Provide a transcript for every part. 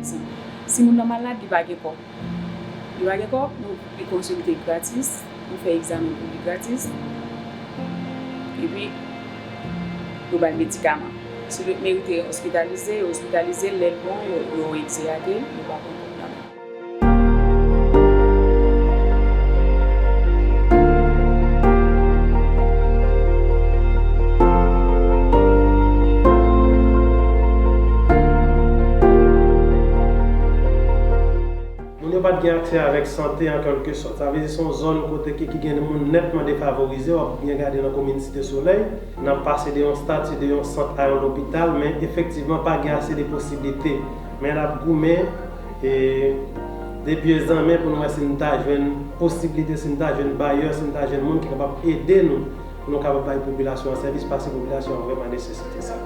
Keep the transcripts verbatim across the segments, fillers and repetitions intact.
Si moun nan malad, li pa gen kòb. Li pa gen kòb, nou li konsilte gratis, nou fè egzamen pou li gratis, epi nou ba l medikaman. Si l merite ospitalize, yo ospitalize l, lè l bon, yo, yo egzeyate l, yo pa pran kòb nan men l. Moun yo pa t gen aksè avèk sante an kèlkesòt. Sa vle di se yon zòn kote ke ki gen moun nètman defavorize, w ap byen gade nan komin Site Solèy, n ap pase de yon stati de yon sant a yon lopital, men efektivman pa gen ase de posiblite. Men n ap goumen, e, de pye zanmen pou nou wè si n ta jwenn posiblite, si n ta jwenn bayè, si n ta jwenn moun ki kapab ede nou, pou nou kapab bay popilasyon an sèvis, paske popilasyon an vrèman nesesite sa.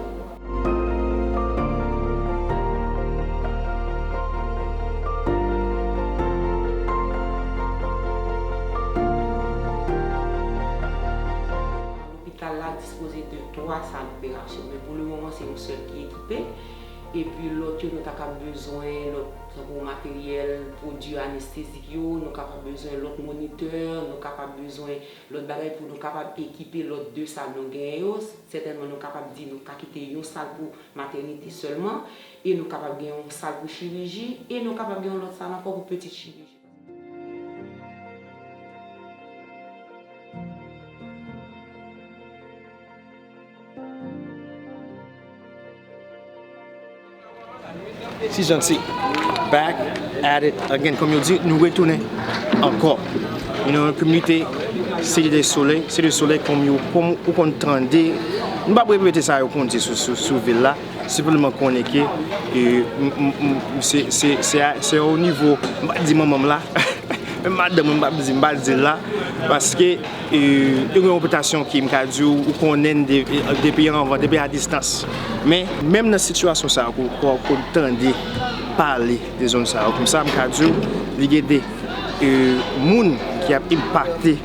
Lopital la dispoze de twa sal operasyon, men pou le moman, se yon sèl ki ekipe. Epi lòt yo, nou ta kab bezwen lòt, tankou materyèl, pwodui anestezik yo, nou kapab bezwen lòt monitè, nou kapab bezwen lòt bagay pou nou kapab ekipe lòt de sal nou genyen yo. Sètènman, nou kapab di nou ka kite yon sal pou matènite sèlman, e nou kapab gen yon sal pou chiriji, e nou kapab gen yon lòt sal ankò pou pitit chiriji. Si jan se back at it again, kòm yo di, nou retounen ankò. You know, kominote Site Solèy, Site Solèy kòm yo, kòm ou konn tande, m p ap repete sa yo konn di sou, sou, sou vil la, senpleman konnen ke, e, m, m, m, se, se, se a, se o nivo, m pa di manman m la, menm madanm mwen, m pa di, m pa di l la, paske, e, yo gen yon repitasyon ki, m ka di w, ou konnen de, depi anvan, depi a distans. Men, menm nan sitiyasyon sa a, ko, ko, ko tande pale de zòn sa a, konsa, m ka di w, li gen de, e, moun ki ap enpakte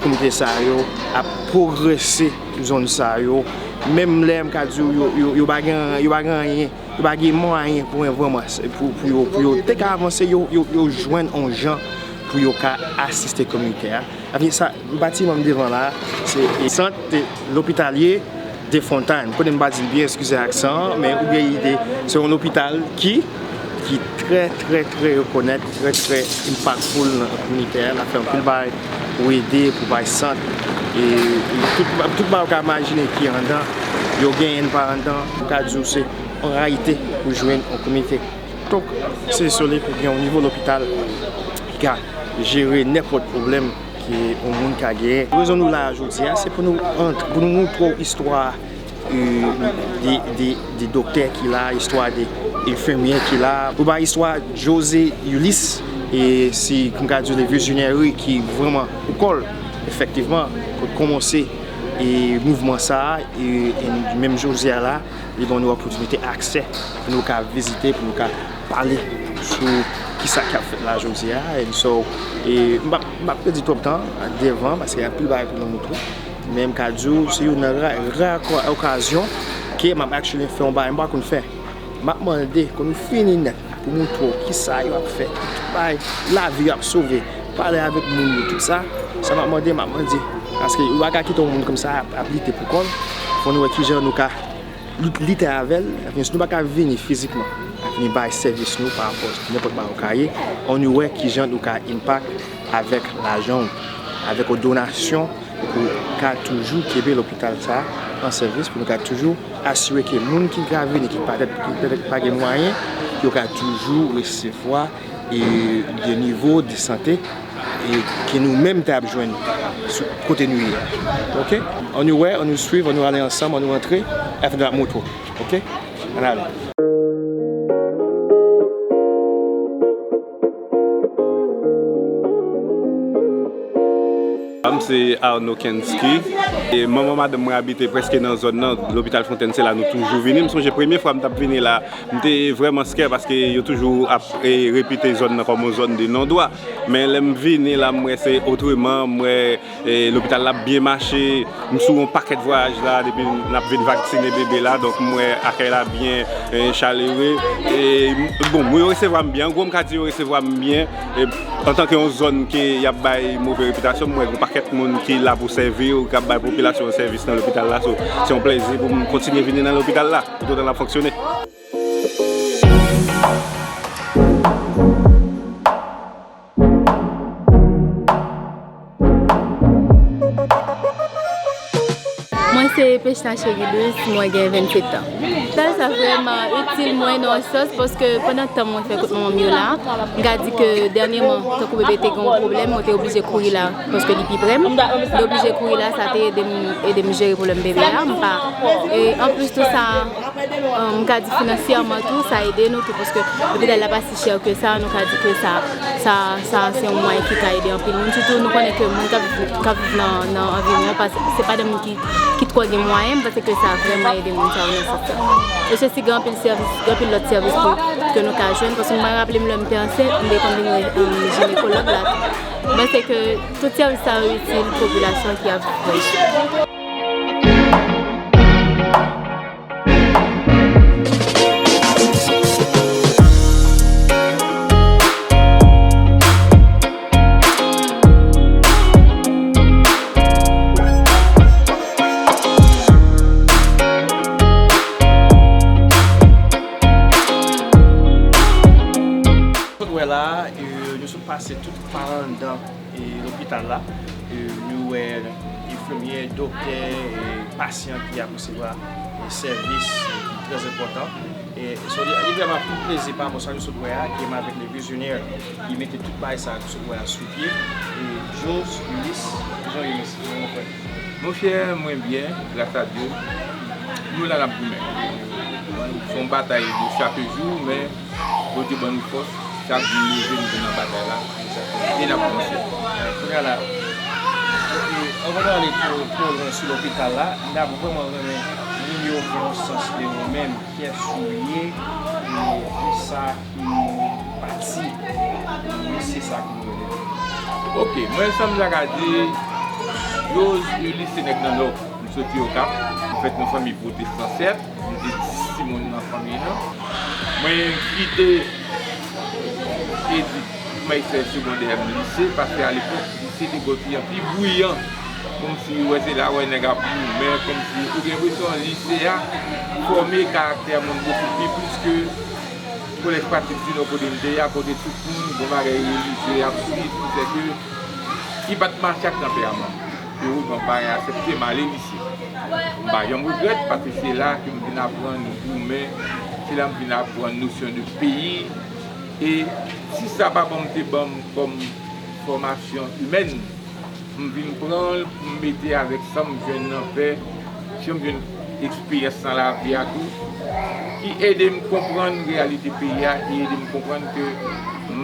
kominote sa yo, ap pwogrese zòn sa yo, menm lè m ka di w, yo, yo, yo pa gen, yo pa gen anyen. Yo pa gen mwayen pou, vrèman, se pou, pou yo, pou yo te ka avanse, yo, yo, yo jwenn yon jan pou yo ka asiste kominote a. Sa vle di sa, batiman m devan la, se sant lopitalye de Fontaine. M konnen m pa di l byen, eskize aksan an, men ou gen ide, se yon lopital ki, ki trè, trè, trè rekonèt, trè, trè impactful nan kominote a. L ap fè anpil bagay pou ede, pou bay sant. E, e tout, tout bagay ou ka imajine ki anndan, yo genyen l pa anndan. M ka di w se yon rarite pou jwenn yon kominote. Donk, se sole pou gen yon nivo lopital ki ka jere nenpòt pwoblèm ke yon moun ka genyen. Rezon nou la a jodi a, se pou nou antre, pou nou montre w istwa, e, de, de, de doktè ki la, istwa de enfimyè ki la. Ou ba istwa José Ulysse, e si, m ka di w, le vizyonnen ki vrèman pou kò l, efektivman, pou kòmanse, e, mouvman sa a, e, e menm jodi a la, li ban nou opòtinite, aksè pou nou ka vizite, pou nou ka pale sou kisa k ap fèt la jodi a. And so, e, m p ap, m p ap pèdi twòp tan devan, paske gen anpil bagay pou nou montre. Men m ka di w, se youn nan ra, ra okazyon ke m ap actually fè yon bagay m pa konn fè. M ap mande, kon nou fini nèt, pou montre w kisa yo ap fè, tout bagay, lavi yo ap sove, pale avèk moun yo, tout sa. Sa m ap mande, m ap mande. Paske yo pa ka kite yon moun konsa ap, ap lite pou kò l. Fò nou wè kijan nou ka lit-, lite avè l. Epi si nou pa ka vini fizikman, vini bay sèvis nou pa rapò nenpòt bagay ou ka ye, ann wè kijan nou ka impact avèk lajan w, avèk yon donasyon pou ka toujou kenbe lopital sa a an sèvis, pou nou ka toujou asire ke moun ki ka vini, ki patèt, ki petèt pa gen mwayen, yo ka toujou resevwa e de nivo de sante e ke nou menm te ap jwenn sou kote nou ye a. Oke? Ann nou wè, ann nou swiv, ann nou ale ansanm, ann nou antre, epi nou ap montre w. Oke? Ann ale. Se Arnaud Kensky. E manman madanm mwen abite prèske nan zòn nan, Lopital Fontèn, se la nou toujou vini. M sonje premye fwa m t ap vini la, m te vrèman scare paske yo toujou ap, e, repite zòn nan kòm yon zòn de non dwa. Men lè m vini la, m wè se otreman, m wè, e, lopital la ap byen mache. M sou yon pakèt vwayaj la, depi n ap vin vaksine bebe la, donk m wè akèy la byen, e, chalere. E, m- bon, mwen yo resevwa m byen. An gwo, m ka di yo resevwa m byen. E, antanke yon zòn ke y ap bay move repitasyon, m wè gen yon pakèt moun ki la pou sèvi yo, k ap bay popilasyon an sèvis nan lopital la. So, se yon plèzi pou m kontinye vini nan lopital la, toutotan l ap fonksyone. Mwen se Pechna Cherilus, mwen gen vennsèt an. Lopital sa vrèman itil mwen nan yon sans paske pandan tan mwen fè kot manman m yo la, m ka di ke dènyèman, tankou bebe te gen yon pwoblèm, mwen te oblije kouri la paske li pi pre m. M te oblije kouri la, sa te ede m, ede m jere pwoblèm bebe a. M pa, e anplis tou sa, m ka di finansyèman tou, sa ede nou tou paske lopital la pa si chè ke sa, nou ka di ke sa, sa, sa se yon mwayen ki ka ede anpil moun. Sitou nou konnen ke moun k ap viv, k ap viv nan, nan anviwon an, pa- se pa de moun ki, ki twò gen mwayen, m panse ke sa vrèman ede moun sa yo nan sans sa. E se si gen anpil sèvis, gen anpil lòt sèvis tou ke nou ka jwenn, paske mwen raple m lè m te ansent, m te konn vin wè, um, jinekològ la tou. Mwen se ke tout sèvis sa yo itil popilasyon ki ap viv. Sot wè la, e, nou sot pase tout pa anndan e, lopital la. E, nou wè enfimyè, doktè, e, pasyan ki ap resevwa, e, sèvis, e, ki trè enpòtan. E, so, li, li vrèman pou plezi pa mwen sa nou sot wè a, ki menm avèk le vizionè, li mete tout bagay sa nou sot wè a sou pye. E, Jose Ulysse, Jean Ulysse, kòman w fè? Monchè, mwen byen, gras a Dye. Nou la n ap goumen. Se yon batay de chak jou, men Bondye ban nou fòs, chak jou nou leve, nou vin nan batay la, e n ap vanse. Kounye a la, anvan nou ale twò twò lwen sou lopital la, m ta vrèman renmen moun yo pran yon sans de ou menm, kiyès ou ye, e kisa ki pati, e se sa ki nou rele. Ok, mwen sa m ta ka di, Jose Ulysse se nèg nan Nò. M soti Okap, m fèt nan fanmi pwotestan sèt, m te dis timoun nan fanmi an. Mwen kite etid primaire, segondè m, lise, paske alepòk lise te gen yon ti jan pi bwiyan, kòmsi ou wè se la ou wè nèg ap goumen, kòmsi ou gen enpresyon lise a fòme karaktè moun bokou pi plis ke kolèj pratik di Nò kote m te ye a, kote tout moun gen yon bagay relijye y ap swiv, ki fè ke ki pa t mache ak tanperaman m. Erezman, paran m aksepte m ale lise. M pa janm regrèt, paske se la ke m vin aprann goumen, se la m vin aprann nosyon de peyi. E si sa papa m te ban m kòm fòmasyon imèn, m vin pran l pou m mete avèk sa m jwenn nan fè, jan m jwenn eksperyans nan lavi a tou, ki ede m konprann reyalite peyi a, ki ede m konprann ke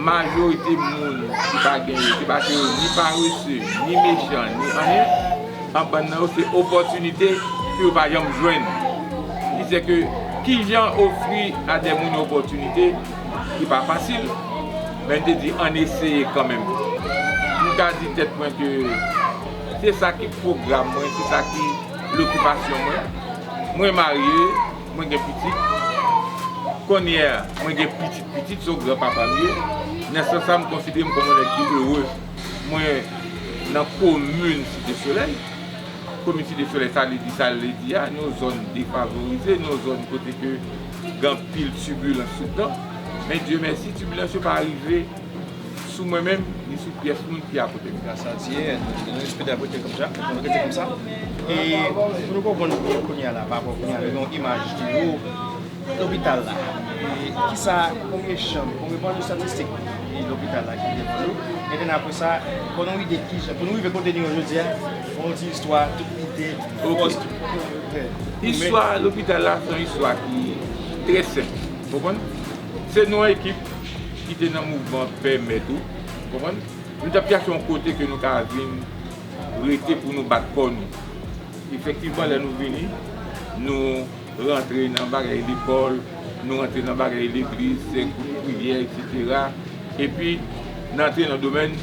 majorite moun ki pa genyen, se pa ke yo ni parese, ni mechan, ni anyen. Anbann nan yo se opòtinite ke yo pa janm jwenn. Ki fè ke kijan ofri a dè moun yon opòtinite ki pa fasil, men m te di ann eseye kanmenm. M ka di tèt mwen ke se sa ki pwogram mwen, se sa ki lokipasyon mwen. Mwen marye, mwen gen pitit. Kounye a, mwen gen pitit pitit, se yon gran papa m ye. Nan sans sa, m konsidere m kòm yon nèg ki ere. Mwen nan komin Site Solèy. Komin Site Solèy, sa vle di sa l vle di a, nou yon zòn defavorize, nou yon zòn kote ke gen anpil tibilans tout tan. Men Dye mèsi, tibilans yo pa rive sou mwen menm, ni sou pyès moun ki akote m. Gras a Dye, nou espere ap rete konsa, nou rete konsa. E pou nou konprann kounye a la, pa rapò kounye a, nou gen yon imaj de yo, lopital la. E kisa, konbyen chanm, konbyen, ban nou statistik e lopital la ki devan nou. E den apre sa, ban nou ide kijan, pou nou rive kote nou ye jodi a, fè yon ti istwa, tout ide, pòs, tout. Istwa lopital la se yon istwa ki trè senp, ou konprann? Se nou yon ekip ki te nan mouvman pèmèt ou, ou konprann? Nou t ap chache yon kote ke nou ka vin Rete pou nou bat kò nou. Efektivman, lè nou vini, nou rantre nan bagay lekòl, nou rantre nan bagay legliz, sèk priyè, etsetera. Epi, n antre nan domèn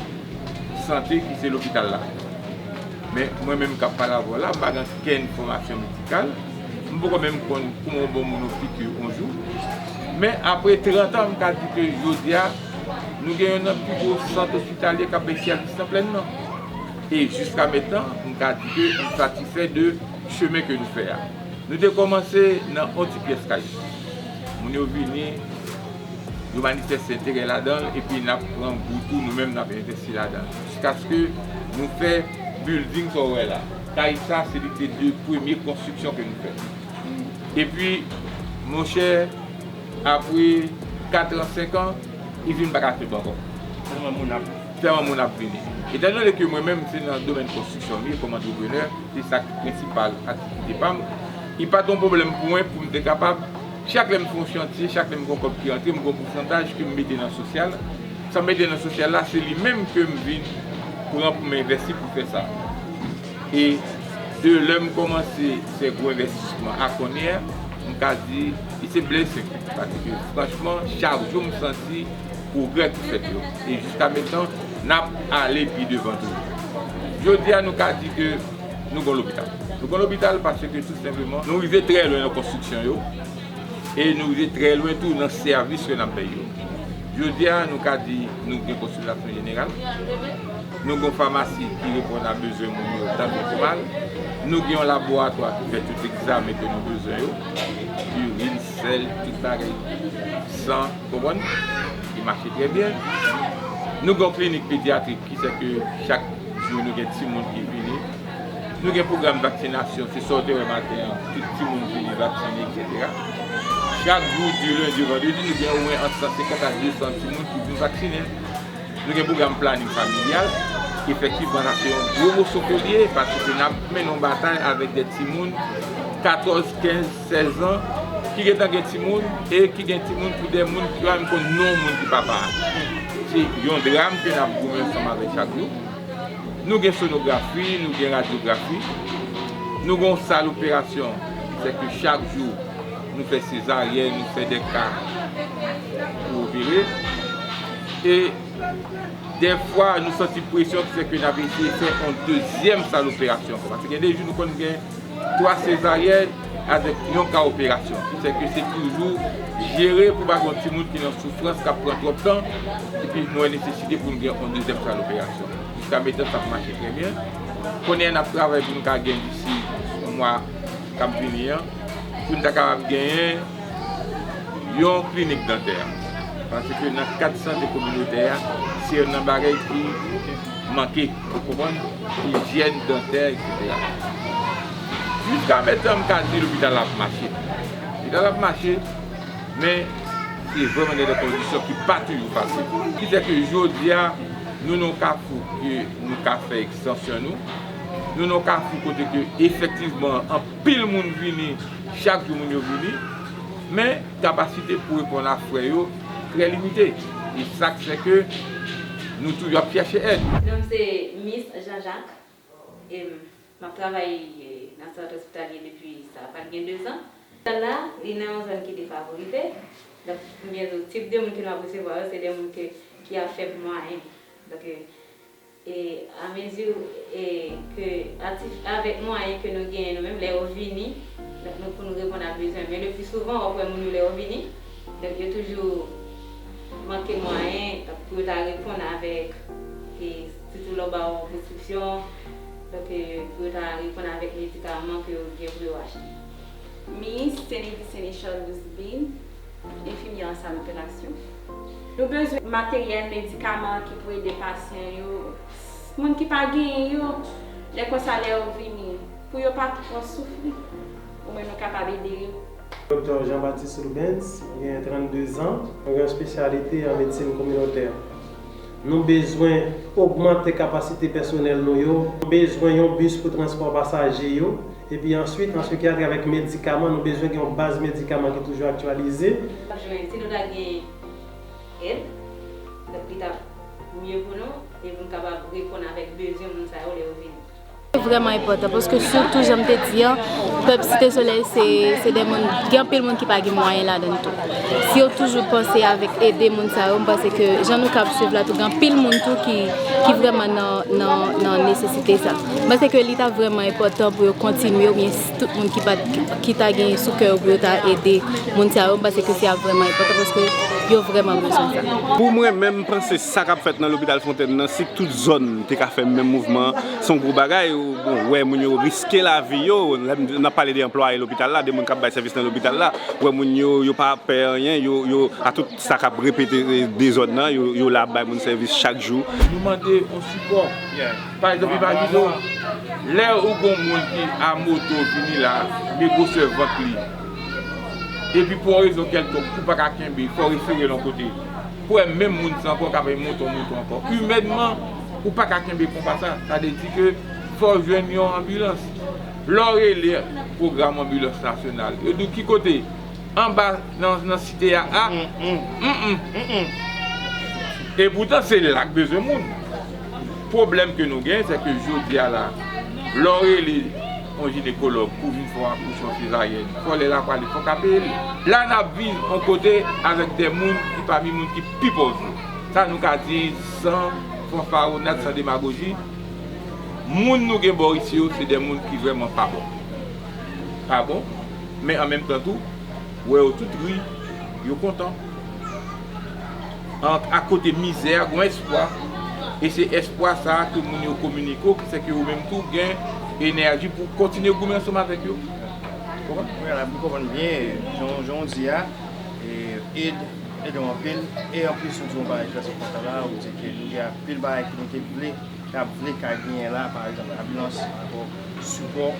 sante ki se lopital la. Men, mwen menm k ap pale avè w la, m pa gen okenn fòmasyon medikal. M poko menm konn kouman yon bon moun ap pike yon jou. Men, apre trant an, m ka di ke jodi a, nou gen youn nan pi gwo sant ospitalye k ap bay sèvis nan plèn nan. E jiska mentnan, m ka di ke m satisfè de chemen ke nou fè a. Nou te kòmanse nan yon ti pyès kay. Moun yo vini, yo manifeste enterè ladan l, epi n ap pran gou tou, nou menm n ap envesti ladan l. Jiskaske nou fè building sa w wè la. Kay sa, se li te de premye konstriksyon ke nou fè. Epi, monchè, apre kat an, senk an, izin pa ka fèt ankò. Tèlman moun ap tèlman moun ap vini. Etandone ke mwen menm se nan domèn konstriksyon m ye kòm antreprenè, se sa ki prensipal aktivite pa m, li pa t yon pwoblèm pou mwen pou m te kapab, chak lè m fè yon chantye, chak lè m gen yon kòb ki rantre, m gen yon pousantaj ke m mete nan sosyal. Sa m mete nan sosyal la, se li menm ke m vin pran pou m envesti pou fè sa. E de lè m kòmanse fè gwo envestisman a kounye a, m ka di, it's a blessing. Paske franchman, chak jou m santi pwogrè ki fèt yo. E jiska mentnan, n ap ale pi devan toujou. Jodi a, nou ka di ke nou gen lopital. Nou gen lopital paske tou senpleman, nou rive trè lwen nan konstriksyon yo. E nou rive trè lwen tou nan sèvis ke n ap bay yo. Jodi a, nou ka di nou gen konsiltasyon jeneral. Nou gen yon famasi ki reponn a bezwen moun yo tanbyen pou mal. Nou gen yon laboratwa ki fè tout egzamen ke nou bezwen yo. Irin, sèl, tout bagay. San, konprann? Li mache trè byen. Nou gen yon klinik pedyatrik ki fè ke chak jou nou gen timoun ki vini. Nou gen pwogram vaksinasyon, se sa w te wè maten an, tout timoun vini vaksine, etsetera. Chak jou, di lendi, vandredi, nou gen omwen ant san senkant a de san timoun ki vin vaksinen. Nou gen pwogram planin familyal. Efektivman, sa se yon gwo moso ke l ye, paske n ap mennen yon batay avèk de timoun katòz, kenz, sèz an, ki gentan gen timoun, e ki gen timoun pou de moun ki pa menm konn non moun ki papa a. Se yon dram ke n ap goumen ansanm avèk chak jou. Nou gen sonografi, nou gen radyografi, nou gen yon sal operasyon, sèke chak jou nou fè sezaryèn, nou fè de ka pou opere. E dèfwa, nou santi presyon ki fè ke n ap eseye fè yon dezyèm sal operasyon ankò. Paske gen de jou nou konn gen twa sezaryèn avèk yon ka operasyon. Ki fè ke se toujou jere pou pa gen yon timoun ki nan soufrans, k ap pran twòp tan, epi nou wè nesesite pou n gen yon dezyèm sal operasyon. Jiska mentnan, sa ap mache trè byen. Kounye a, n ap travay pou nou ka gen disi yon mwa k ap vini an, pou n ta kapab genyen yon klinik dantè. Paske nan kad sante kominotè a, se youn nan bagay ki manke, ou konprann? Ijyèn dantè, etsetera. Jiska mentnan, m ka di lopital la ap mache. Lopital la ap mache, men se vrèman nan de kondisyon ki pa toujou fasil. Ki fè ke jodi a, nou nan yon kafou ke nou ka fè ekstansyon nou. Nou nan yon kafou kote ke efektivman anpil moun vini, chak jou moun yo vini, men kapasite pou reponn a frè yo trè limite. E sa k fè ke nou toujou ap chèche èd. Non m se Miss Jean Jacques. E m ap travay, e, nan sant ospitalye depi sa pral gen dezan. Sa la, li nan yon zòn ki defavorize. Donk, m byen di w, tip de moun ke nou ap resevwa yo, se de moun ke, ki a fèb mwayen. Donk, e, e, amezi, e, ke ati-, avèk mwayen ke nou genyen nou menm, lè yo vini, donk, nou, pou nou reponn a bezwen. Men le pli souvan, w ap wè moun yo lè yo vini, donk, yo toujou manke mwayen, donk, pou yo ta reponn avèk, e, sitou lè w ba yo preskripsyon, donk, e, pou yo ta reponn avèk medikaman ke yo gen pou yo achte. Miss Senedy Seneschal Roosbin, enfimyè an sal operasyon. Nou bezwen materyèl, medikaman ki pou ede pasyan yo, moun ki pa genyen yo, lè konsa lè yo vini, pou yo pa twò soufri, omwen nou kapab ede yo. Doktè Jean Baptiste Rubens, mwen gen trannde zan, mwen gen yon espesyalite an medsin kominotè. Nou bezwen ogmante kapasite pèsonèl nou yo. Nou bezwen yon bis pou transpò pasaje yo. Epi answit, an se ki a travè medikaman, nou bezwen gen yon baz medikaman ki toujou aktyalize. Jwenn, si nou ta gen èd, donk, li t ap mye pou nou, e pou n kapab reponn avèk bezwen moun sa yo lè yo vini. Vrèman enpòtan, paske sitou, jan m te di an, pèp Site Solèy, se, se de moun, gen anpil moun ki pa gen mwayen ladan l tou. Si yo toujou panse avèk ede moun sa yo, m panse ke jan nou k ap swiv la tou, gen anpil moun tou ki, ki vrèman nan, nan, nan nesesite sa. M panse ke li ta vrèman enpòtan pou yo kontinye, oubyen si tout moun ki pa, ki ta gen sou kè yo pou yo ta ede moun sa yo, m panse ke se ap vrèman enpòtan, paske yo vrèman bezwen sa. Pou mwen menm, m panse sa k ap fèt nan lopital Fontèn nan, si tout zòn te ka fè menm mouvman, se yon gwo bagay. Ou, bon, wè moun yo riske lavi yo, lè n ap pale de anplwaye lopital la, de moun k ap bay sèvis nan lopital la, wè moun yo, yo pa pè anyen, yo, yo, a tout sa k ap repete dezòd nan, yo, yo la ap bay moun sèvis chak jou. Nou mande yon sipò. Pa egzanp, imajine w, lè ou gon moun ki a moto vini la, men gwosè vant li, epi pou yon rezon kèlkonk, ou pa ka kenbe, fò w refere l yon kote. Pou wè menm moun sa ankò ka bay monte yon moto ankò. Imènman, ou pa ka kenbe konpa sa. Sa vle di ke fò w jwenn yon anbilans. Lè w rele pwogram anbilans nasyonal, yo di w ki kote? Anba nan, nan site a. A. Mm, mm. Mm, mm. Epoutan, se la k bezwen moun. Pwoblèm ke nou gen, se ke jodi a la, lè w rele yon jinekològ pou vin fè yon akouchman sezaryèn, fò lè l ap pale, fò w ka peye l. La, n ap viv yon kote avèk de moun ki pami moun ki pi pòv yo. Sa nou ka di san fanfaronad, san demagoji. Moun nou gen bò isi yo, se de moun ki vrèman pa bon. Pa bon, men an menm tan tou, wè yo tout ri, yo kontan. An, akote mizè a, gen espwa. E se espwa sa a ke moun yo kominike w, ki fè ke ou menm tou gen enèji pou kontinye goumen ansanm avèk yo. Konprann? Wi, la, m konprann byen, jan, jan w di a, e, ed, ed anpil. E anplis, ou di yon bagay trè enpòtan la, ou di ke nou gen anpil bagay ke nou te vle, k ap vle ka genyen la, pa egzanp, anbilans, ankò, sipò.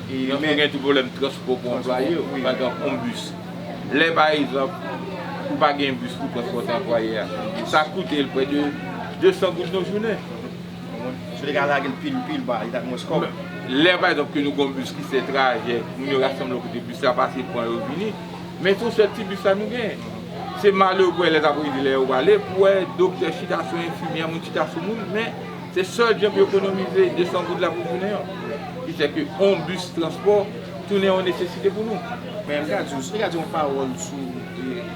E, nou, men, nou gen tou pwoblèm transpò pou anplwaye yo, wi, pa egzanp, yon bis. Lè, pa egzanp, ou pa gen bis pou transpòte anplwaye a, sa koute l prè de de san goud nan jounen. Si w te ka lage l pil, pil ba, li t ap mwens kòb. Lè, pa egzanp, ke nou gen yon bis ki fè trajè, moun yo rasanble yon kote, bis la pase pran yo vini, men se yon sèl ti bis la nou genyen. Se malere pou wè lè l ap rive, lè yo prale, pou wè doktè chita sou enfimyè, moun chita sou moun, men se sèl jan pou yo ekonomize de san goud la pou jounen an. Ki fè ke yon bis transpò tounen yon nesesite pou nou. Men m ka di w, si w te ka di yon pawòl sou, e, e,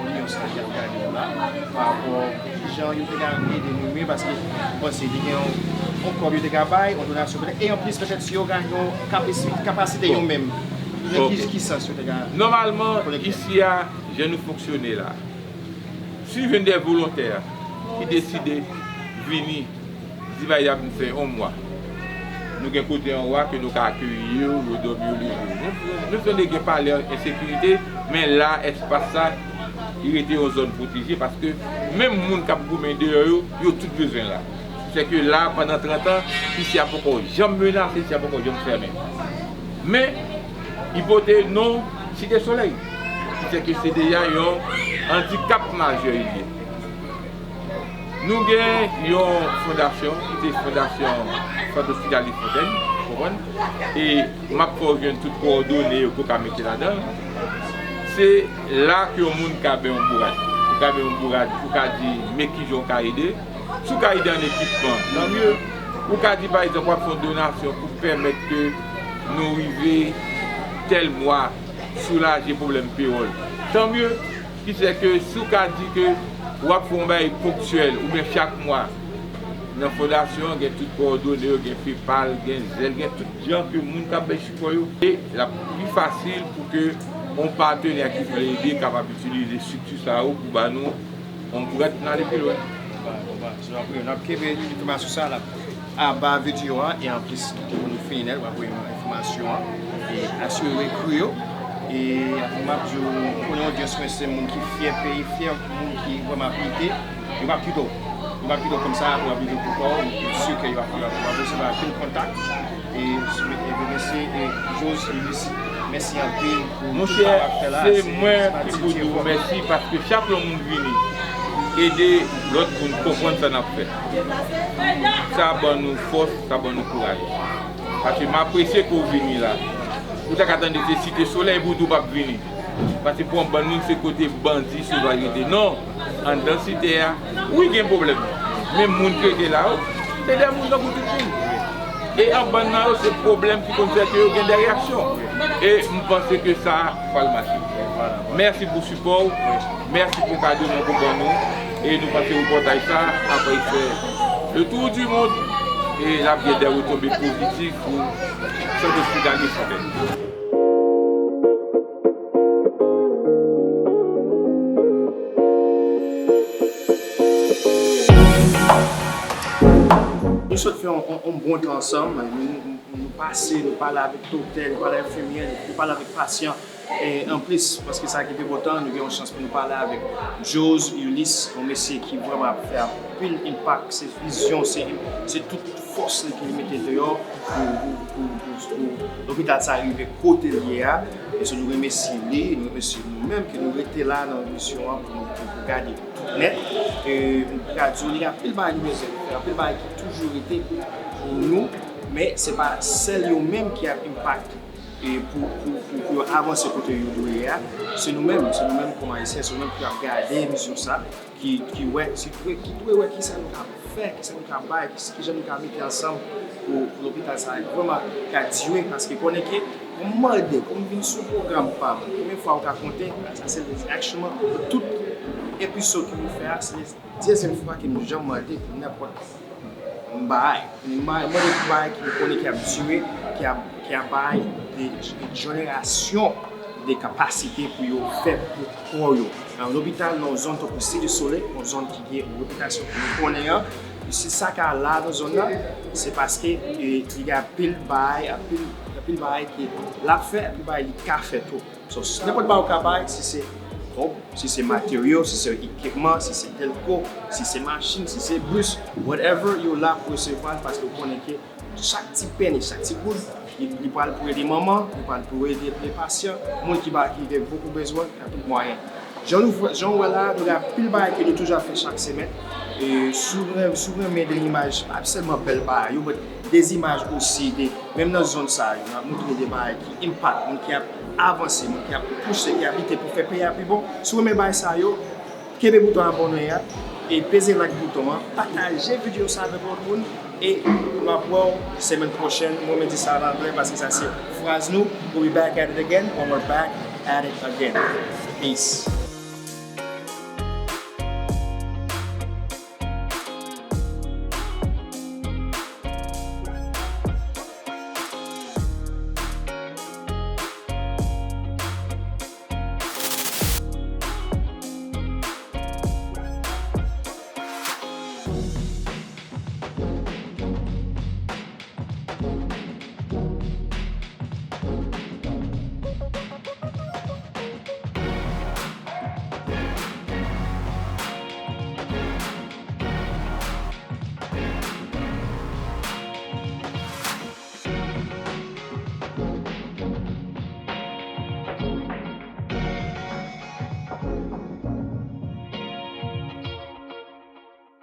odyans la ki ap gade w la, pa rapò kijan yo te ka ede nou, men paske m panse li gen yon, yon kòb yo te ka bay, yon donasyon petèt, e anplis petèt si yo ka gen yon kapasite yo menm. Nan ki, ki sans yo te ka kolekte? Nòmalman, isi a, jan nou fonksyone la, si jwenn de volontè ki deside vini, di pa egzanp, nou fè yon mwa, nou gen kote anwa ke nou ka akeyi yo, yo dòmi yo leve. Nou, nou tande gen pale ensekirite, men la, espas sa, li rete yon zòn pwoteje, paske menm moun k ap goumen deyò yo, yo tout bezwen la. Sèke la, pandan trant an, isi a poko janm menase, isi a poko janm fèmen. Men, li pote non Site Solèy. Sèke se deja yon andikap majè li ye. Nou gen yon fondasyon, ki se Fondasyon Sant Ospitalis Fontèn, konprann? E m ap fè w jwenn tout kowòdone yo pou w ka mete ladan l. Se la ke yon moun ka bay yon bourad. Ou ka bay yon bourad, ou ka di, men kijan w ka ede. Si w ka ede an ekipman, tan mye. Ou ka di, pa egzanp, w ap fè yon donasyon pou pèmèt ke nou rive tèl mwa, soulaje pwoblèm pewòl. Tan mye, ki fè ke si w ka di ke w ap fè yon bagay ponktyèl oubyen chak mwa, nan fondasyon an, gen tout kowòdone yo, gen PayPal, gen Zelle, gen tout jan ke moun k ap bay sipò yo. E l ap pi fasil pou ke yon patenè ki vle ede kapab itilize estrikti sa yo pou ba nou yon bourad pou n ale pi lwen. Bon, bon, bon. So, n ap, n ap kenbe enfòmasyon sa a, n ap anba videyo a, e anplis, depi nou fini nèt, w ap voye nou enfòmasyon an, e asire w ekri yo. E m ap di w, premye odyans mwen, se moun ki fyè peyi, fyè moun ki vrèman ap lite, yo p ap kite w. Yo p ap kite w konsa, yo p ap kite w pou kò w, m si ke yo ap, yo ap, yo ap resevwa anpil kontak. E, e, e, mesye, e, Jose Lucie, mèsi anpil pou tout sa w ap fè la. Monchè, se mwen ki pou di w mèsi, paske chak lè yon moun vini ede lòt moun konprann sa n ap fè, sa ban nou fòs, sa ban nou kouraj. Paske m apresye ke w vini la. Ou ta ka tande se Site Solèy pou w di w p ap vini. Paske pou yon bann moun se kote bandi, sovaj rete. Non, anndan site a, wi, gen pwoblèm. Men moun ki rete la yo, se de moun tankou tout moun. E an bann nan yo, se pwoblèm ki konn fè ke yo gen de reyaksyon. E m panse ke sa pral mache. Mèsi pou sipò w. Mèsi pou kado nou pou ban nou. E nou panse repòtaj sa ap fè le tour du monde. E l ap gen de retonbe pozitif pou Santo Espirito de Santèn. Nou sot fè yon, yon, yon bon tan ansanm. Nou, nou, nou pase, nou pale avèk doktè, nou pale avèk enfimyè, nou pale avèk pasyan. E anplis, paske sa ki pi enpòtan, nou gen yon chans pou nou pale avèk Jose Ulysse, yon mesye ki vrèman ap fè anpil enpak, se vizyon, se, se tout fòs li ki li mete deyò pou, pou, pou, pou, pou lopital sa rive kote l ye a. E so nou remèsye li, nou remèsye nou menm ke nou rete la nan misyon an pou nou, pou, pou gade tout nèt. E m ka di w, li gen anpil bagay li bezwen fè, anpil bagay ki toujou rete pou nou, men se pa sèl yo menm ki ap enpak e pou, pou, pou, pou yo avanse kote yo dwe ye a. Se nou menm, se nou menm kòm Ayisyen, se nou menm ki ap gade emisyon sa, ki, ki wè, ki dwe, ki dwe wè kisa nou ka fè, kisa nou ka bay, ki, kijan nou ka mete ansanm pou, pou lopital sa vrèman ka dire, paske konnen ke, kòm m mande, kòm m vin sou pwogram pa m, konbyen fwa ou ka konte, sa se actually tout episode ke nou fè a, se dezyèm fwa ke nou janm mande pou nenpòt bagay. M ba, mande pou bagay ki nou konnen ki ap dire, ki ap, ki ap bay de, de jenerasyon de kapasite pou yo fè pou kò yo. Nan lopital, nan yon zòn tankou Site Solèy, yon zòn ki gen yon repitasyon ke nou konnen an, si sa ka la nan zòn nan, se paske e, li gen anpil bagay, anpil, anpil bagay ke l ap fè, anpil bagay li ka fè tou. So, nenpòt bagay ou ka bay, si se kòb, si se materyo, si se ekipman, si se dèlko, si se machin, si se bis, whatever, yo la pou resevwa l paske yo konnen ke chak ti peni, chak ti goud, li, li pral pou ede manman, li pral pou ede de pasyan, moun ki ba, ki gen bokou bezwen, nan tout mwayen. Jan nou, jan w wè la, nou gen anpil bagay ke nou toujou ap fè chak semèn. E si w ren-, si w renmen de imaj, pa sèlman bèl bagay yo, but de imaj osi, de, menm nan zòn sa yo, n ap montre de bagay ki enpak, moun ki ap avanse, moun ki ap pouse, ki ap lite pou fè peyi a pi bon. Si w renmen bagay sa yo, kenbe bouton abòne a, e peze like bouton an, pataje videyo sa avèk lòt moun, e m ap wè w semèn pwochèn. Mwen, mwen di sa an anglè paske sa se fraz nou. We'll be back at it again when we're back at it again. Peace.